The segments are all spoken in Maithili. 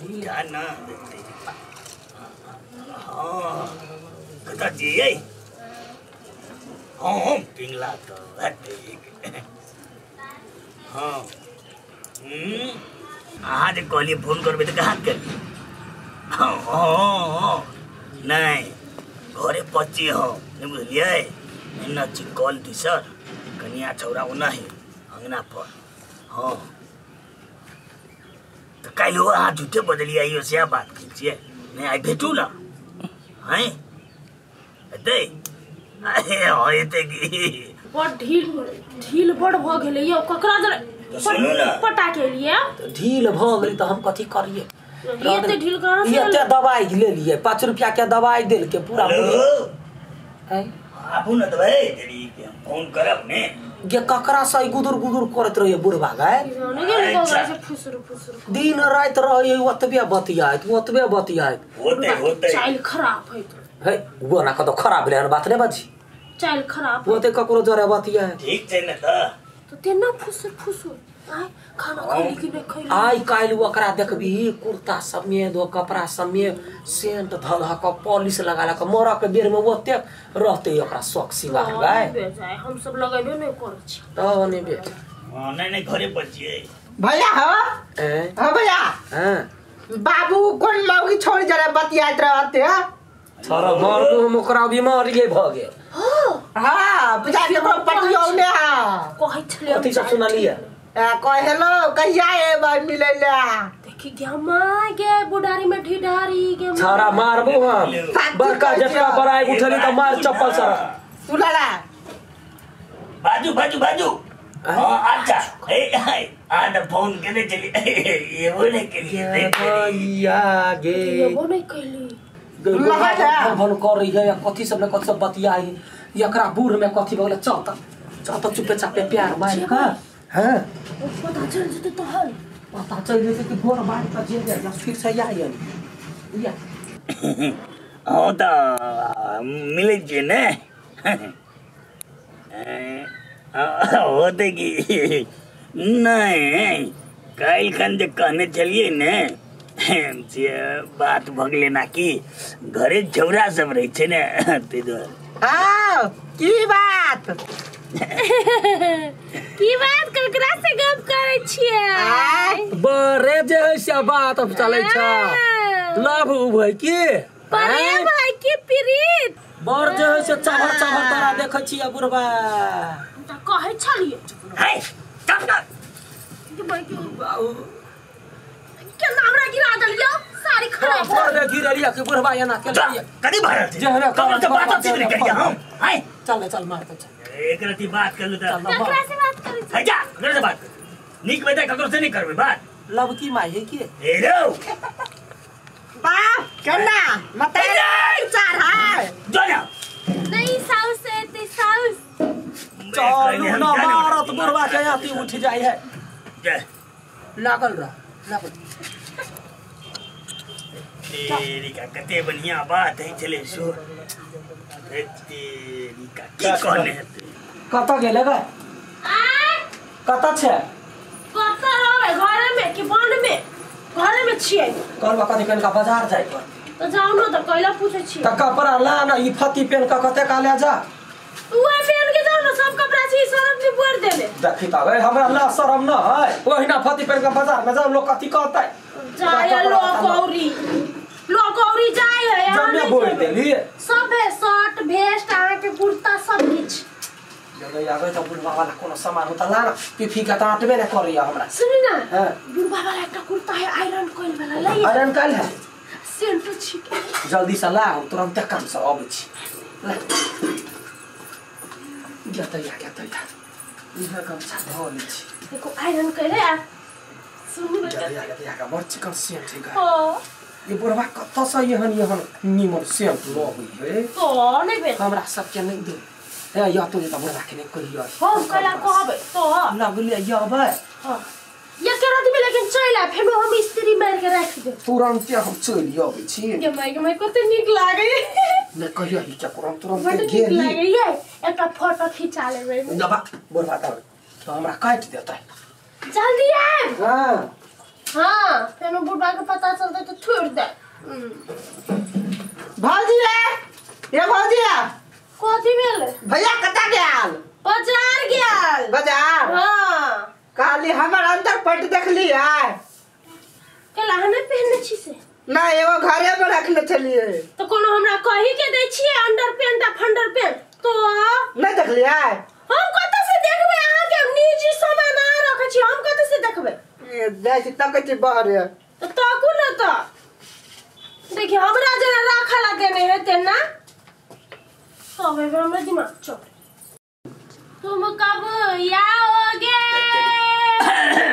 क्या ना हाँ कतऽ जियै हम पिंगला तो हाँ अहाँ जे कहलियै फोन करबै तऽ कहाँ करियै हाँ हाँ नहीं घरे पची हम नहीं बुझलियै एना छी कल दिसर कनिया छौड़ा ओनाही अंगना पर हाँ तऽ काल्हि अहाँ झूठे बजलियै आइयो सएह बात कहै छियै नहीं आइ भेटू ना हैं हेतै अरे हाँ हेतै की बड़ ढील ढील बड़ भऽ गेलै यौ ककरा जरे सुनू ना पटा के लिए ढील भऽ गेलै तऽ हम कथी करियै एते ढील कहाँ से एते दवाई ले लिए 5 रुपया के दवाई देल के पूरा आबू न दवाई तेरी के हम फोन करब ने गे ककरा से गुदुर गुदुर करत रहिए बुढ़बा गए ककरा से फुसुर फुसुर दिन रात रहिए ओतबे बतियाइत ओतबे बतियाइत होते होते चाइल खराब है हे वो ना कतो खराब भेलै हन बात नै बाजी चाइल खराब होते ककरो जरे बतिया ठीक छै ने त तेना फुसुर फुसुर आय खाना खैली कि नहीं खैली आइ काल्हि ओकरा देखबी कुर्ता सब में दो कपड़ा सब में सेंट धल क पॉलिश लगा लगा मरऽ के बेर में ओते रहते ओकरा शौक सिंगार गाय हम सब लगेबे नहीं करै छी त नहीं बेच हां नहीं नहीं घरे पर छियै भैया हो हां भैया हां बाबू कोन मौगी छोड़ जरा बतियात रहते ह छोरा मार हम ओकरा बीमारी भ गेल हां बुझा के पटियौ ने हां कहै छलै कथी सब सुनलियै कहेलो कहिया एबै मिलै ला देखी गे my गे बुढ़ारी में ढिढारी गे छाड़ा मारबो हम बड़का जटका बराई उठली त मार चप्पल सर सुनला बाजू बाजू बाजू हां अच्छा ए आ त फोन केने चली ये बोले के लिए भैया गे ये वो नहीं कहली फोन फोन कर रही है कथी सब ने कथी सब बतियाई एकरा बूढ़ में कथी भगले चल त चल त चुपे चापे प्यार मार का हां पता चल जेतै तहन पता चल जेतै कि गोर बार त जे जे फिर से आइ या हां त मिलै छियै ने होते की नहीं काल्हि खन जे कहने छलियै ने जे बात भऽ गेलै ना कि घरे छौड़ा सब रहै छै ने ताहि दुआरे हां की बात की बात ककरा से गप करै छियै बरे जे है से बात अब चलै छ लव उ है की प्रेम है की प्रीत बर जे है से चाभर चाभर तोरा देखै छियै बुढ़बा त कहै छलियै हे चुप कर केना हमरा गिरा देलियै साड़ी खराब बर गिरलियै कि बुढ़बा एना केलियै कथी भरल छै जे हमरा ककरो बात चीज नहि करियै हम हाय चल चल मार के चल एक रति बात कर लू त ककरा से बात करै छी जा ककरा से बात नीक बेटा ककरो से नहीं करबै बात लव की my है की ए रो बाप केना मत चार है जो ना नहीं साउस है ते साउस चलू ना मारत बुढ़बा के आती उठ जाय है जा लागल रह लागल तेरी का कते बढ़िया बात है छले सो तेरी का की कहने हेतै कत गेलै गे कत छै कत रहबै घरे में कि वन में घरे में छियै कहलबा कथी कनिका बाजार जाय पर त जाउ न त कैला पूछै छियै त कपड़ा ला न ई फती पेन क कते का ले जा उहे पेन के जाउ न सब कपड़ा छी शरम में बोर देले देखी त गे हमरा ला शरम न है ओहिना फती पेन के बाजार में जाउ लोग कथी कहतै जाय लोकौरी लोकौरी जाय है जमे बोल देली सब है शर्ट भेस्ट अहाँ के कुर्ता सब किछ जगह आवे त बुढ़बा वाला कोनो सामान होता ला न पीफी के त आटबे न करैया हमरा सुनी ना हां बुढ़बा वाला एकटा कुर्ता है आयरन कइल वाला ले आयरन कइल है सेंट छी जल्दी से ला हम तुरंत काम से अबै छी ला गया तैया इहे गमछा धो लै छी देखो आयरन कइले आ सुनी ना गया गया बड़ चिकन सेंट है हां ये बुढ़बा कत से एहन एहन निमन सेंट लबै है तो नहीं भेट हमरा सबके नहीं दे ए या तो त बुढ़बा के नहीं कहियो हम कैला कहबै तो लगले यबै हां ये के रात में लेकिन चल आ फेनो हम स्त्री मार के राख दे तुरंत हम चलि अबै छी गे my कते नीक लागे ने कहियो ही क्या करम तुरंत बड नीक गेली लागे ये एकटा फोटो खिचा लेबै दबा बुढ़बा त हमरा काटि देतै जल्दी आब। हां हां, फेनो बुढ़बा के पता चलतै त छोड़ दे। भौजी ये भौजी कथी भेल? भैया कता गेल? बाजार गेल। बाजार? हां। काली हमर अंदर पट देखली है। कल अहाँ नहि पहनने छी से? ना, एगो घरे में रखने छलिए। तो कोनो हमरा कही के दै छियै अंडर पेंट आ फंडर पेंट तो नहीं देखलिए? हम कतऽ से देखबै? अहाँ के निजी सामान अहाँ रखै छी, हम कतऽ से देखबै? ए जाइ छी तकै छी बाहर। तो ताकू न त देखिए हमरा जेना राखला देने हेतै ना तब एबे हमरा दिमाग चढ़। तुम कब आओगे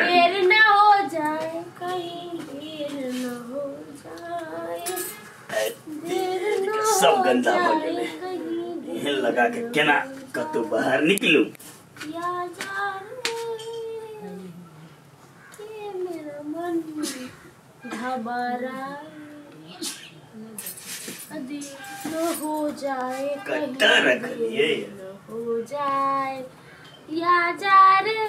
देर न हो जाए, कहीं देर न हो जाए, देर न सब गंदा भ गेलै। एहन लगा के केना कतौ बाहर निकलू? या जाने के मेरा मन घबरा देर न हो जाए, कहीं देर न हो जाए, या जा रे।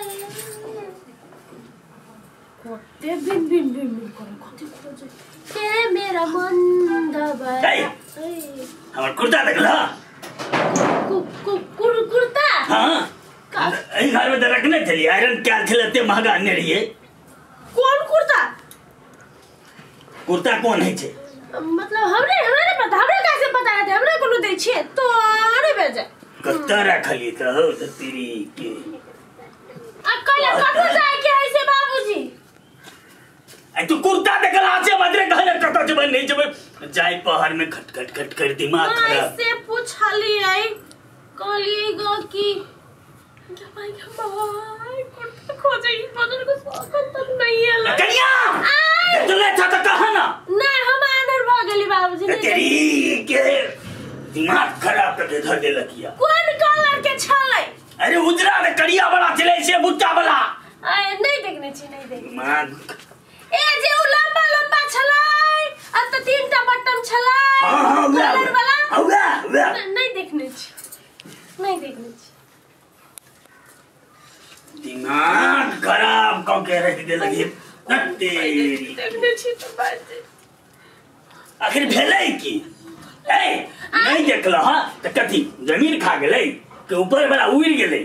कते बिन बिन बिन बिन करे कते खोजे के मेरा मन घबरा। हमर कुर्ता देखला? कुर्ता? हां, एहि घर में त रखने छलियै, आयरन कैल छलै एते महंगा अनने रहियै। कोन कुर्ता? कुर्ता कोन है छै? मतलब हमरे हमरा नहीं पता, हमरे कैसे पता रहते? हमरा कोनो दै छियै तो अरे बेजे कत्ता रखली त हो तेरी के। आ कल कतौ जाय के है से बाबूजी? आ तू कुर्ता देखला छै मदरे कहले कतौ जेबै नहीं जेबै, जाय पहर में खट खट खट कर दिमाग खराब। से पूछलियै कहलियै गो कि भाई भाई कुर्ता खोजे ई बदल को सकत तक नहीं है। कनिया देखले छ त कहा ना? नहीं, हम आनर भ गेली बाबूजी। तेरी के दिमाग खराब कर धर देलकिया। कोन कलर के छलै? अरे उजरा ने करिया वाला छलै से बुट्टा वाला। ए नहीं देखने छी, नहीं देखने। मां ए जे उ लंबा लंबा छलै आ त तीनटा बटन छलै। हां हां कलर वाला। उड़ा उड़ा नहीं देखने छी, नहीं देखने छी। दिमाग खराब क के रख देलकी तेरी। देखने छी त बात आखिर भेलै की? ए नहीं देखल हां त कथी जमीन खा गेलै के ऊपर वाला उड़ गेलै?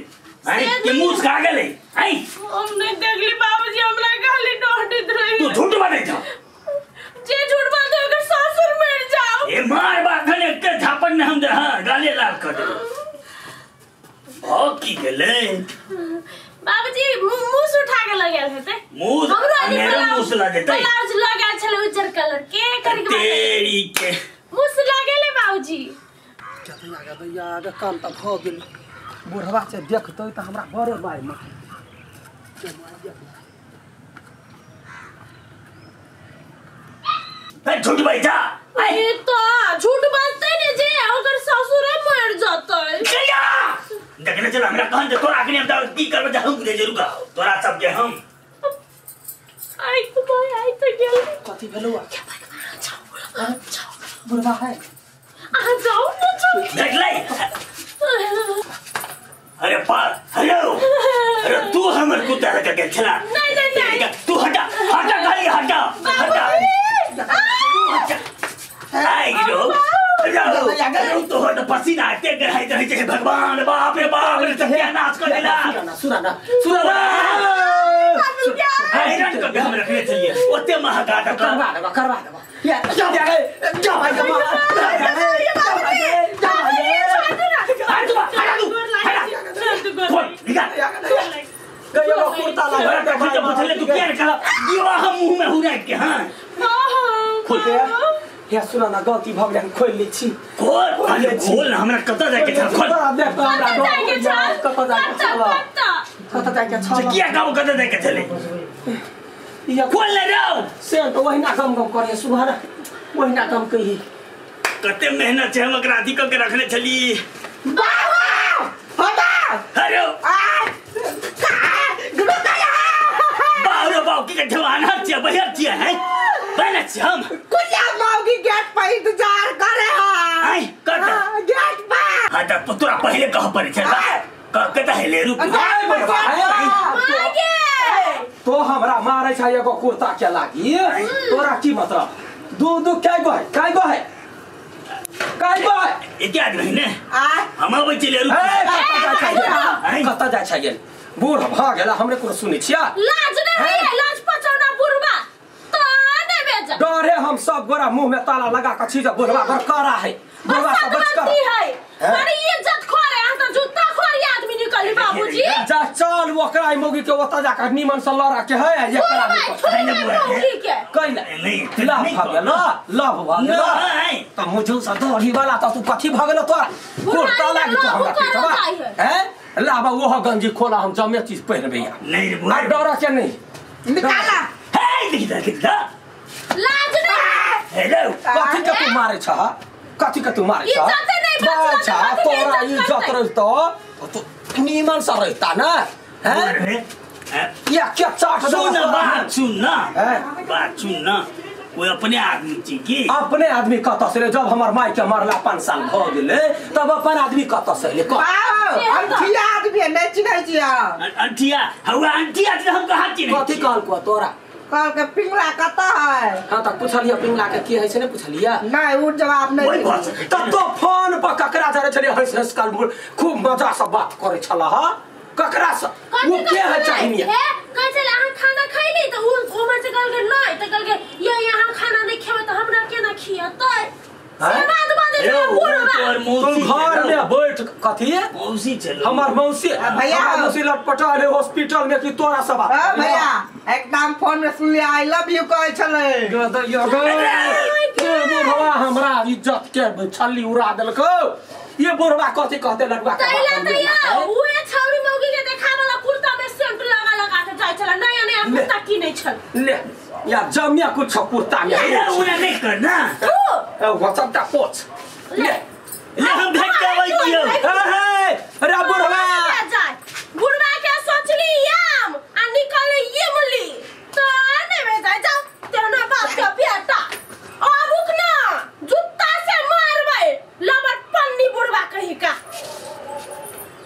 आई के मूस खा गेलै? आई हम नहीं देखली बाबूजी, हमरा गाली डोंडित रही। तू झूठ बाजै छ। जे झूठ बाजै ओकर सासुर मर जाओ। ए मार बाखन एक झापन ने हम दे। हां गाले लाल कर देबै। भौ की गेलै बाबूजी? मूस उठा के लगल हेतै। मूस? हमरो मूस लगेतै। ब्लाउज लगल छलै उज्जर कलर के करी के तेरी के मूस लगेले बाबूजी। दैया दैया गे काम त भ गेल। बुढ़वा से देखतै त हमरा बड़े बाय मार। ए झूठ बैठा। ए तो झूठ बाजतै ने जे ओकर ससुरे मर जतै। कहिया देखने चल हमरा कहन जे तोरा अखनी हम की करबै जे हम बुझै जरूर तोरा सब के हम। आई तो भाई आई तो गेल। कथी भेलौ? बुढ़वा है। आ जाओ ना जाओ। देखलै? अरे पार हेलो, अरे तू हमर कुत्ता लगा के छला। नहीं नहीं नहीं, तू हटा हटा खाली हटा हटा। आई रो रो तो हट पसीना एते गहराई रहै छै। भगवान बाप रे बाप रे सत्यानाश कर देला। सुना ना सुना ना आयरन के हम रखने छलिए ओते महंगा त करवा देबा करवा देबा। या जा जा जा भाई जा जा हटा दू हटा खोल निकाल गयो कुर्ता लगा के पूछले तू क्या निकाला दिवा हम मुंह में हुरा के। हां खोल या सुना ना गलती भ गेल, हम खोल लै छी। खोल अरे खोल ना, हमरा कतऽ जाय के छ? खोल देख त हमरा कतऽ जाय के छ? कतऽ जाय के छ? किया कहू कतऽ जाय के छलै? या खोल ले रौ से त ओहिना गम गम करे सुहाना, ओहिना गम कही। कते मेहनत छै हम एकरा अथी क के रखने छली। बाबा हटा अरे आ बाप रे बाप की कठवा अनहर छियै बहिर छियै हैं बहन छियै हम। कुलिया मौगी गेट पर इंतजार करे है। आई कत गेट पर। हां त तोरा पहिले कह पड़ै छै कत है ले रुक। आगे तो हमरा मारै छ एगो कुर्ता के लागी तोरा की मतलब दू दू काय गो है काय गो है काय गो है एके आदमी ने आ हम आबै चले ए कत जाय छ गेल बूढ़ भ गेला हमरे कोनो सुनै छिया लाज नै है लाज पचौना बुढ़बा त नै बेजा डरे हम सब गोरा मुंह में ताला लगा के छी जे बुढ़वा पर करा है बुढ़वा से बच कर है अरे इज्जत खोरे हम त जूता खोरी आदमी निकली बाबूजी जा चल ओकरा मौगी के ओत जाकर निमन से लड़ा के है एकरा कैला नहीं लव भ गेल लव भ गेल त मुझे से दही वाला त तू कथी भ गेल तोरा कुर्ता लागी तो हमरा पीटवा हैं लाबा ओह गंजी खोला हम जमे चीज पहिरबे या नहीं रे बुआ डर के नहीं निकाला हे देख देख देख लाज नहीं हेलो कथी के तू मारे छ कथी के तू मारे छ इज्जत नहीं बचल तोरा इज्जत रहतो तो नीमन से रहता ना हैं या क्या चाट सुन बात सुन ना बात सुन ना कोई अपने आदमी छी की अपने आदमी कत से जब हमर माई के मरला 5 साल भ गेले तब अपन आदमी कत से ले अंठिया आदमी नहीं चिन्है छिया अंठिया हौआ अंठिया हम कहाँ चिन्है कथी कहल को तोरा कहल के पिंगला कत है हां त पुछलिया पिंगला के की है से ने पुछलिया नहीं उ जवाब नहीं त तो फोन पर ककरा जरे छले हंस हंस काल खूब मजा से बात करे छला ह ककरा से वो के है चाहिए हे कहै छले अहाँ खाना खैली त उ उमर से कहल के नहीं त कहल के ये यहाँ खाना नहीं खेबै त हमरा केना खियतै से बात बात तुम घर में बैठ कथी मौसी चलो हमर मौसी भैया मौसी लटपटा ले हॉस्पिटल में की तोरा सब भैया एकदम फोन में सुन लिया I love you कहै छले ये बुढ़वा हमरा इज्जत के छल्ली उड़ा देलको ये बुढ़वा कथी कहते लड़वा के तैला तैया उहे छौरी मौगी के देखावला कुर्ता में सेंट लगा लगा के जाय छला नया नया कुर्ता किनै छल ले या जमिया कुछ कुर्ता में उना नहीं करना तू ए व्हाट्सएप ता पोछ ले ले हम भेट के आबै छियौ हे अरे बुढ़वा